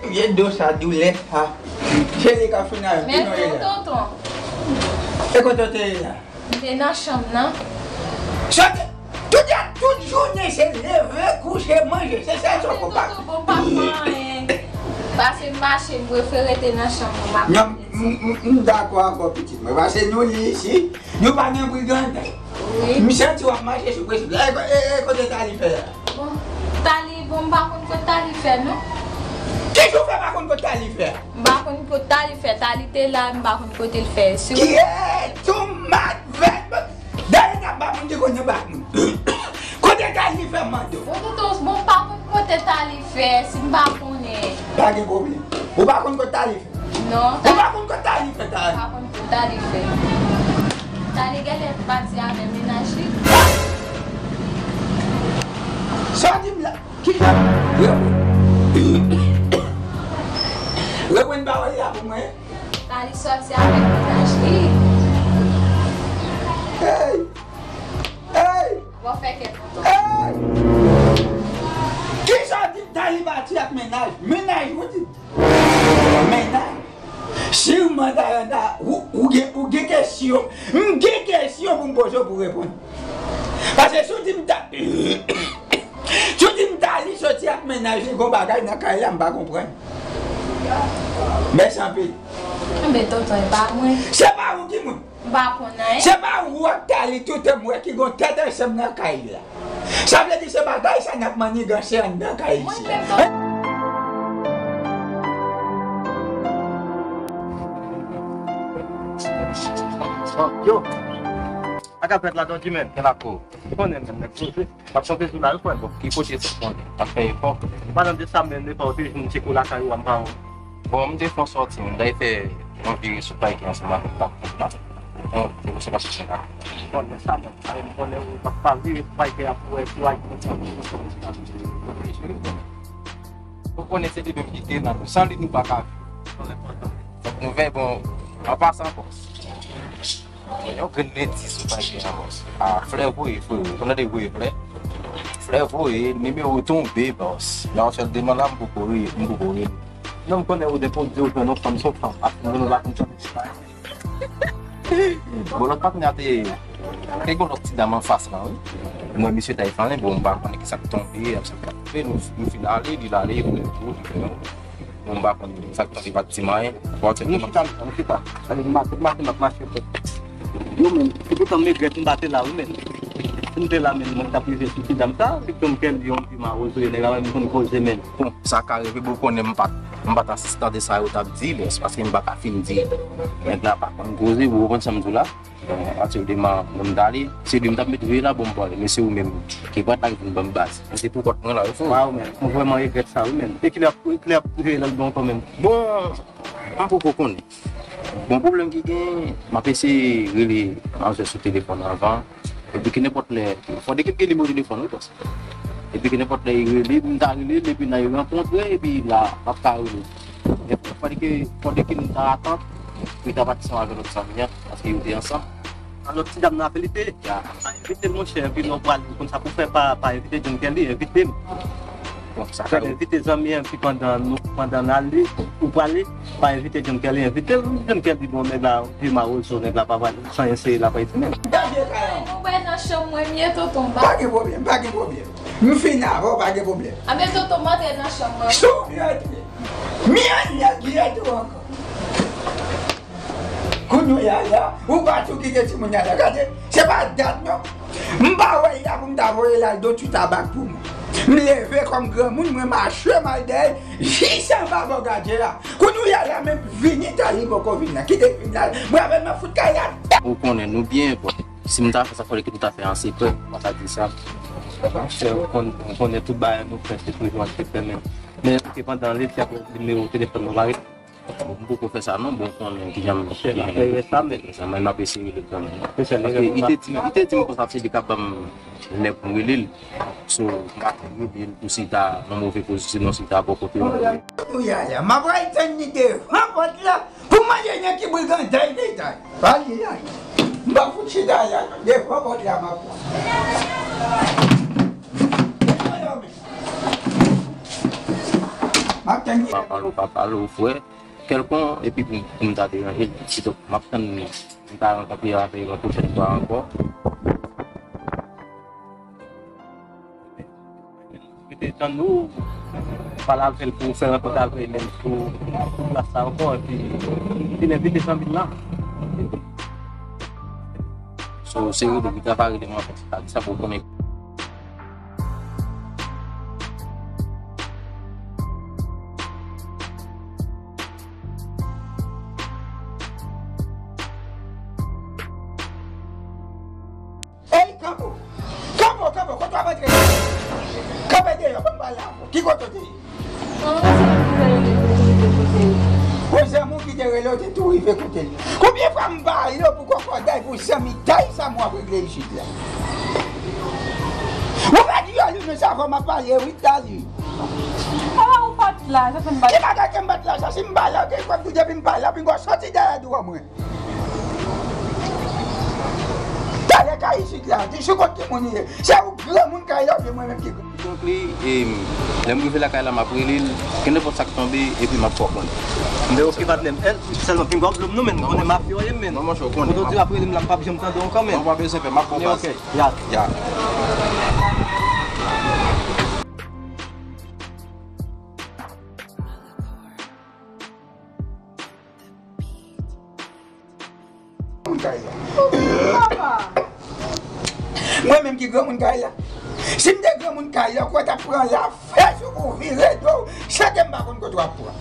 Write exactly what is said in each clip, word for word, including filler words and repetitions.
Vye do sa, doulè sa. Cheri ka fin a, men kounye a tonton. E kote w te ye la? M te nan chanm nan. Sòti, tout ya, tout jounen se leve, kouche, manje, se sèl sa w konn pa. Tonton, bon, pa fè anyen. Pase m mache, m prefere rete nan chanm nan, m ap... Non, m, m, m dakò avè w, pitit mwen. Pase nou li isi, nou pa gen brigand. Wi. M santi w ap mache sou prensip la. E, e, e, kote Tali fè a? Bon, Tali, bon, m pa konn kot Tali fè, non. Kijan w fè pa konn kot Tali fè a? M pa konn kot Tali fè. Tali te la, m pa konn kote l fè. Si w... Kiyès ou mat vèt? Dayè n ap ba moun ki konnen ba moun. Kote Tali fè m mande w? Bon, tonton, bon, m pa konn kote Tali fè, si m pa konnen. Pa gen pwoblèm. Ou pa konn kote Tali fè? Non. Ou pa konn kote Tali fè, Tali? M pa konn kote Tali fè. Tali genlè pati avè mennaj li. Sa w di m la? Kijan? Reprann pawòl la pou mwen. Tali sòti avèk mennaj li. Hey! Hey! Bon, fè kè tonton. Hey! Kisa w di Tali pati ak mennaj? Mennaj, ou di? Mennaj. Siman, Tayana, ou, ou gen, ou gen kesyon. M gen kesyon pou m poze w pou w reponn. Paske si w di m ta, si w di m Tali sòti ak mennaj li, gon bagay nan kay la, m pa konprann. Mèsi anpil. Enben, tonton, e pa mwen. Se pa ou ki moun. M pa konn anyen. Se pa ou ak Tali toutan m wè ki gon tèt ansanm nan kay la. Sa vle di se bagay sa n ap manniganse anndan kay isi a. Yo, sa k ap fèt la, Don Jimèn? Gen lakou. Ou konnen menm nèg poze. M ap chante sou la, wi, frè, bon, ki kote sa konnen? M ap fè efò. Padan de sa, menm, lè pa w te jwenn ti kou lakay ou a, m pa wè. Bon, m te fè yon sòti, m t al fè yon vire sou Payke ansanm avèk Pap la. Bon, se konsa m ap chèche la. Bon, men sa menm, sa menm, konnen ou pa, pa vire sou Payke a pou wè si w al konn sa. Ou konnen se li menm ki te nan nou. San li, nou pa ka viv. Donk, nou vle, bon, an pasan, bòs. Yon grenn lendis ou pa gen an, bòs. A, flè voye, frero. Ou tande voye flè? Flè voye, nimewo tonbe, bòs. Nan yon sèl demen la, m poko rele, m poko rele. Non, m konnen ou depi w di w jwenn yon fanm, se yon fanm. Paske nou pa konn jan de bagay. Bon, lòt patnè a te, te gen lòt ti dam anfas lan, wi. M wè misye t al flannen, bon, m pa konnen kisa k tonbe, sa k tonbe, nou, nou fin ale, li l ale, li vin tou, li vin. Bon, m pa konn sa k pase, pa t di m anyen. Bon, nou chita, nou chita. Gade, m ap mache, m ap mache, frè. Yo, men, se poutan m regrèt m pa te la, wi, men. Si m te la, men, mwen t ap rive sou ti dam sa, se konn kè li yon ti mawozo, nèg la, m konn koze, men. Bon, sa ka rive, bon, konnen m pa t, m pa t asiste de sa yo t ap di, men se paske m pa ka fin di. Nèg la pa konn koze, ou konprann sa m di w la? Bon, apati de mwen, mwen m t ale, se li m t ap met veye la, bon, m pale, men se ou menm ki pral la ki vin ban m baz. Men se pou kont mwen la, wi, frè. Waw, men, mwen vrèman regrèt sa, wi, men. E kilè, kilè ap veye la, bon, kanmenm? Bon, m poko konnen. Bon, pwoblèm ki gen, m ap eseye rele manzè sou telefòn anvan. Epi ki nenpòt lè, fò de ke m gen nimewo telefòn, wi, bòs. Epi ki nenpòt lè, li rele, m ta rele l, epi n al rankontre, epi la, m ap ka rele. Fòdè ke, fòdè ke nou ta atann pou li ta pati ansanm avèk lòt zanmi an, paske yo te ansanm. A, lòt ti dam nan, apèl li te. Ya. Pa envite l, monchè, epi lè w prale, ou konn sa pou fè, pa, pa envite John Kelly, envite m. Bon, sa ka envite zanmi an, epi pandan nou, pandan n ale, ou prale, pa envite John Kelly, envite l, John Kelly, bon, nèg la, vye mawozo, nèg la pa pral, san ense, la pa envite menm. Gade kay an. Mwen nan chanm mwen, m ye tonton ba. Pa gen pwoblèm, pa gen pwoblèm. M fin avè w, pa gen pwoblèm. Anben tonton, m antre nan chanm mwen. Sou, antre. Mi an nèg li tou ankò. Kounye a la, ou pa tou kite timoun nan la. Gade, se pa dat non. M pa wè l la pou m ta voye l al don ti tabak pou mwen. M leve kòm granmoun, mwen mache m al dèyè l, jis anba bò gadye la. Kounye a la, menm vini ta li poko vin nan. Kite vin la, mwen avè l mwen fout kay la. Ou konnen nou byen, bon. Si m ta fè sa, fòdè ke nou ta fè an sekrè, m pa ta di sa. Monchè, ou konn, ou konnen tout bagay nou fè, se toujou an sekrè, men, men, ok, pandan l ap nimewo telefòn nou, pa rete. Bon, m poko fè sa, non, bon, ou konnen kijan m fè sa, men m ap eseye rele l kanmenm. Paske li te di, li te di m konsa, se li k ap ban m lè pou m rele l. So, m pa t rele l pou si l ta nan move pozisyon, non, si l ta bò kote mwen. Ou ya la, m ap ray tann li devan pòt la. Pou mande nan ki briganday li ta ye. Pa li la. M pa fout chita la non. Devan pòt la m ap pran. M ap Papa l ou papa l ou frè kèlkon, epi pou, pou m ta deranje l, sitò m ap tann li, m ta rankontre avè l yon pwochèn fwa ankò. Rete tann ou, pale avè l pou fè rankont avè l pou, pou plas la ankò, epi li envite zanmi l la. So, se rele m, li ta pa rele m ankò, se pa di sa pou konnen. Ey, kanpo! Kanpo, kanpo, kote w ap antre? Kanpe deyò, ban m pale avè w. Ki kote w te ye? Yon zanmi w ki te rele w te tou rive kote l. Konbyen fwa m pale w pou kòkòday, pou zanmitay sa m w ap regle isit la? Ou pa di yon li nou sa fò m ap pale wi, Dali. Ala ou pa t la, sa fè m pa t la. Ki bagay ke m pa t la, sa si m pa la, ke kòm tou depi m pa la, pinga w sòti dèyè dwò mwen. Talè ka isit la, di sou kont ki moun li ye. Se ou granmoun kay la oubyen mwen menm ki granmoun? Donk li, e, lè m rive lakay la, m ap rele l, kenenpòt sa k tonbe, epi m ap fè w konnen. Men oke patnè m, sèlman pinga w blo m non, men konnen mafya w ye, men. Non, monchè, w konnen. Kote w di w ap rele m la, m p ap janm tande w kanmenm. Non, pa bezwen pè, m ap fè w pase. Ya. Ya. Moun kay la. Papa! Mwen menm ki granmoun kay la. Si m te granmoun kay la, ou kwè t ap pran lafè sou ou vire do, chante m pa konn kote w ap pran.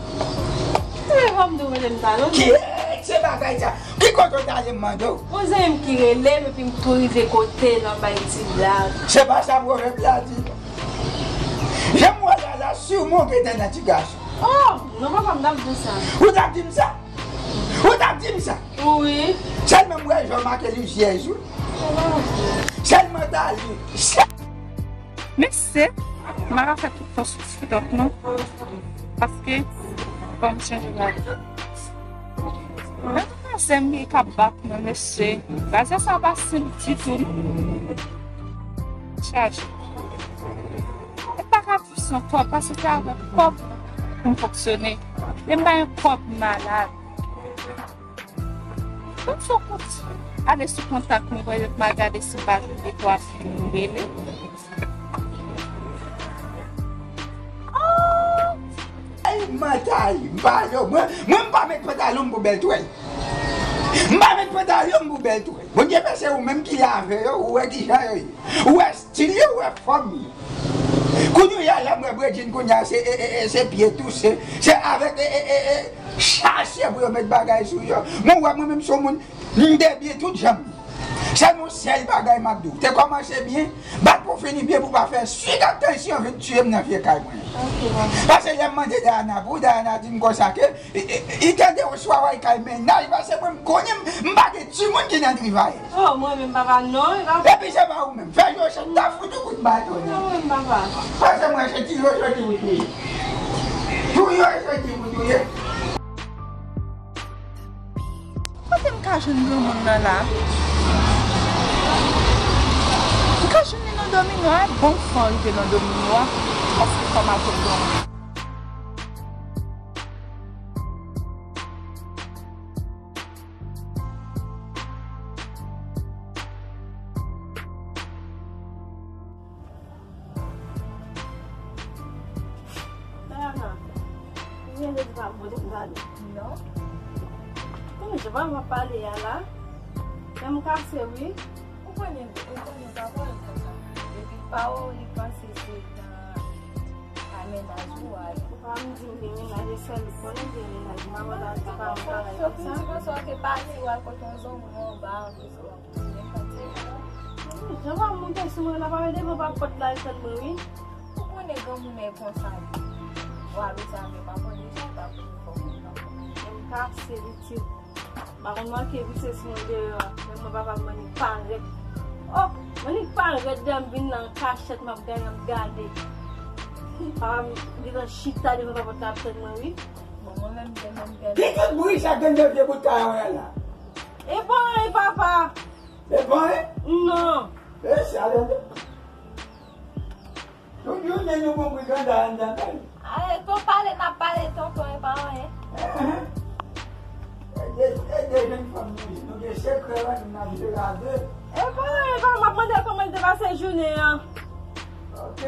Ki se bagay sa? Ki kote w t ale m mande w? Yon zanmi m ki rele m epi m tou rive kote l, m ap bay ti blag. Se pa sa pwovèb la di. Jan m wè la la, siman w gentan nan ti gason. Oh, non papa, m t ap di w sa. Ou t ap di m sa? Ou t ap di m sa? Wi. Sèlman m wè jan w make lizyèz wi. Sèlman Dali. Mesye, m ap fè tout fòs sou TikTok non. Paske fò m chanje lavi. Antouka, sè m ki ka bat mwen, mesye. Bagay sa pa senp ditou non. Chaje. E pa ka viv san kòb, paske se avèk kòb pou m fonksyone. Lè m pa gen kòb, m malad. Ban m fè w kont. Ale sou kontak mwen, pa egzanp, m al gade si m pa jwenn de twa fi m rele. Ay, mantay, m pale w. Mwen, mwen m pa met pantalon m pou bèl twèl. M pa met pantalon m pou bèl twèl. Bondye fè se ou menm ki lave yo, ou wè kijan yo ye. Ou wè stil yo, ou wè fòm yo. Kounye a la, m wè Bredjin kounye a, se, e, e, e, se pye tou, se, se avèk, e, e, e, e, chache pou yo met bagay sou yo. Mwen wè mwen menm se yon moun, m debyen tout jan m ye. Sèlman yon sèl bagay m ap di w. Te kòmanse byen, bat pou fini byen pou pa fè swit ak tansyon vin tiye m nan vye kay mwen. Ok, papa. Paske lè m mande Dayana pou, Dayana di m konsa ke, e, e, li tande yon swaway kay mennaj, paske mwen m konnen m, m pa gen timoun ki nan trivayè. Oh, mwen menm papa, non, e pa. Epi se pa ou menm. Fè yo se ta fout ou kout baton. Non, mwen papa. Paske mwen se ti yo soti ou touye. Tou yo soti ou touye. Kote m ka jwenn granmoun nan la? M ka jwenn li nan dominwa, e bon fò rive nan dominwa, paske fò m al kot granmoun. Dayana, ou gen de ti pa bon de gade. Non. Konnen jan pa m ap pale a la. Men m kase wi. Ou konnen, ou konnen pa pale konsa. Epi pa ou li panse se nan kay mennaj ou a ye. Ou pa m di m gen mennaj, e sèl ou konnen m gen mennaj. M pa konn pa di pa m bagay konsa. Ou panse w ke pati w al kote yon zonm ou anba, anplis ou Jan pa moute sou mwen la, pa mete devan pa pòt la, li tann mwen wi. Ou konnen granmoun e konsa wi. Wa Lozave pa konnen jan ta pou fò moun nan. Men m kase li ti. M pa konn manke vise sou mwen deyò a, men mwen papa m annik parèt. Oh, m annik parèt deyò m vin la an kachèt, m ap gade, m ap gade. Papa m gentan chita devan pa pòt la ap tann mwen wi. Bon, mwen menm, mwen menm, mwen menm. Ki tout bri sa gen nan vye bout kay an la? E pa anyen, papa. E pa anyen? Non. E sa, tande. Tout jounen nou gon briganda anndan kay. Ay, Yo pale, n ap pale tonton, e pa anyen. Enhen. E de, e de jèn fanm nou ye. Nou gen sekrè nan nou, n ap jere a de. E pa anyen, pa, m ap mande l kòman l te pase jounen an. Ok.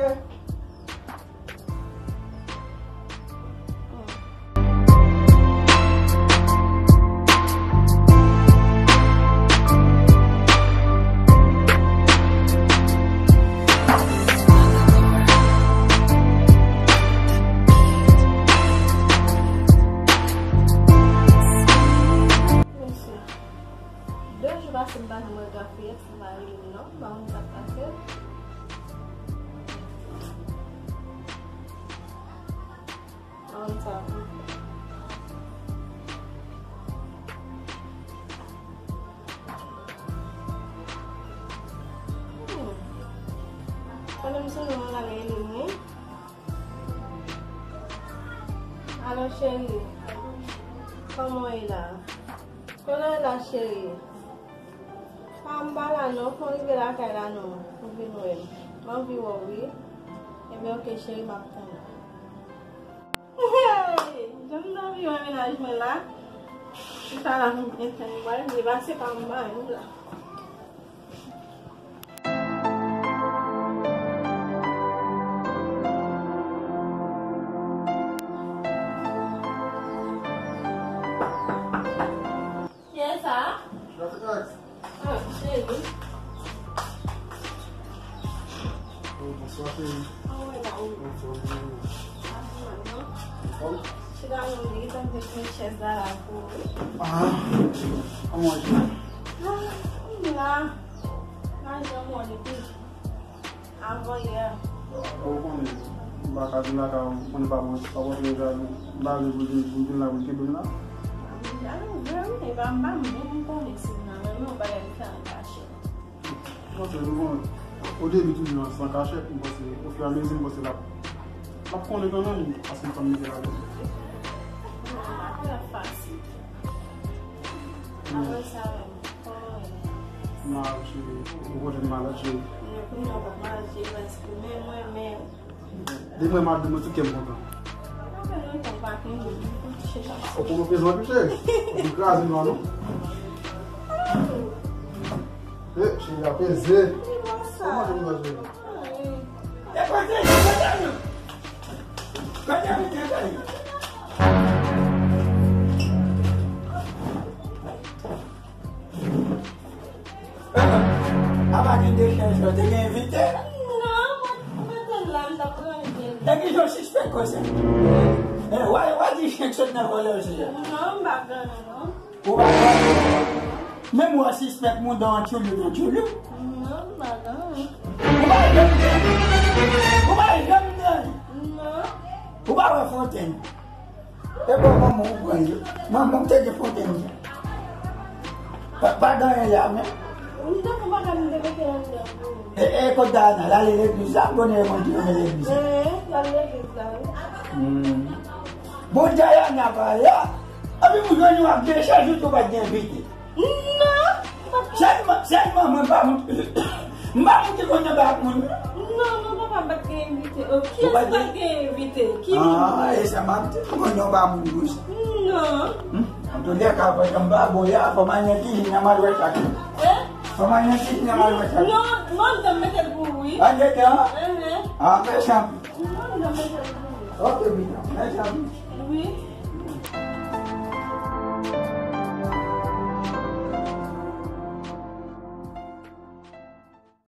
Mesye, de jou pase m pa janm wè Gafiyèt, li pa rele m non, m pa konn sa k pase. Ann sa. Hmm. Pandan m sonje mwen al rele m wi. Alo cheri, kòman w ye la? Kote w ye la cheri? Pa m pa la non, fò w rive lakay la non, pou w vin wè m. M anvi wè w wi. Ebyen oke cheri, m ap tann ou. Hey! Jan m t anvi wè mennaj mwen la. Li pa la pou m byen tann li, m pral vle pase pa m ba nou la. Kiyès sa? Traffic Act. Ah, cheri. Oh, bonswa, cheri. Kòman w ye la, ou? Anfòm, wi. Anfòm, non? Anfòm? Chita non, m gentan met yon chèz la, la pou ou, wi. Ah, kòman w ye? Ah, m la. M pa janm wè w depi. Avan yè. Ou konnen, m pa ka vin lakay ou, ou konnen pa mwen, pa mwen ki jalou. M pa vle pou vin, pou vin la, pou kenbe m la. Jalou vre wi, e pa m pa m bon, m konnen si m nan renmen w, bagay sa an kache. Mwen fè nou konnen, o debi toujou an san kachèt, m panse, ofiramezi, m panse l ap, l ap konnen kanmenm, paske m fanm mete la. Bagay la fasil. Apre sa, kòman w ye? Malad, cheri. Ou konnen m malad, cheri. Men kounye a w pa t malad, cheri, paske men mwen, men. Depi mwen malad, mwen tout kè m kontan. Apre nou konn pa kenbe, nou konn touche sa. Ou konn prezan pi, cheri. Ou kraze m la, non? Eh, cheri, apeze. Ki bon sa? Kòman nou va, cheri? Ay. E kote, kote nou? Kote nou te bay? Apa gen de chen jò, te gen envite? Non, mwen, mwen te la, m t ap ranje. E ki jan w sispèk konsa? E, w a, w a di chen k sot nan vòlè w se sa? Non, m pa gen, non. Ou pa gen? Menm w a sispèk mouda w an tchoulou, nan tchoulou? Non, m pa gen. Ou pa janm gen? Ou pa janm gen? Non. Ou pa wè fontenn? E bon, manman w pran yo. Manman w te gen fontenn yo. Pa, pa gen anyen la, men. M te fè bagay, m te mete anndan pou ou. E, e, kot Dayana, l ale legliz la, m konnen mwen ki renmen legliz la. Ee, l al legliz la, wi. Hmm. Bon, Dayana pa la. Epi m jwenn ou ap dechaje, ou tou pa t gen envite. Non! Sèlman, sèlman mwen pa moun, m pa moun ki konn anba ak moun. Non, non, papa, m pa t gen envite. Oh, kiyès pa t gen envite? Ki moun? Ah, e sa m ap di, m konn anba moun bouch. Non. Hmm? Antoulèka, pandan m pa bo ya, fò m al nan kizin nan m al wè sa ki. Eh? Fò m al nan kizin nan m al wè sa ki. Non, non, m mete l pou ou, wi. Andedan? Enhen. Ah, mèsi anpil. Non, m mete l pou ou. Ok, Bita, mèsi anpil. Wi.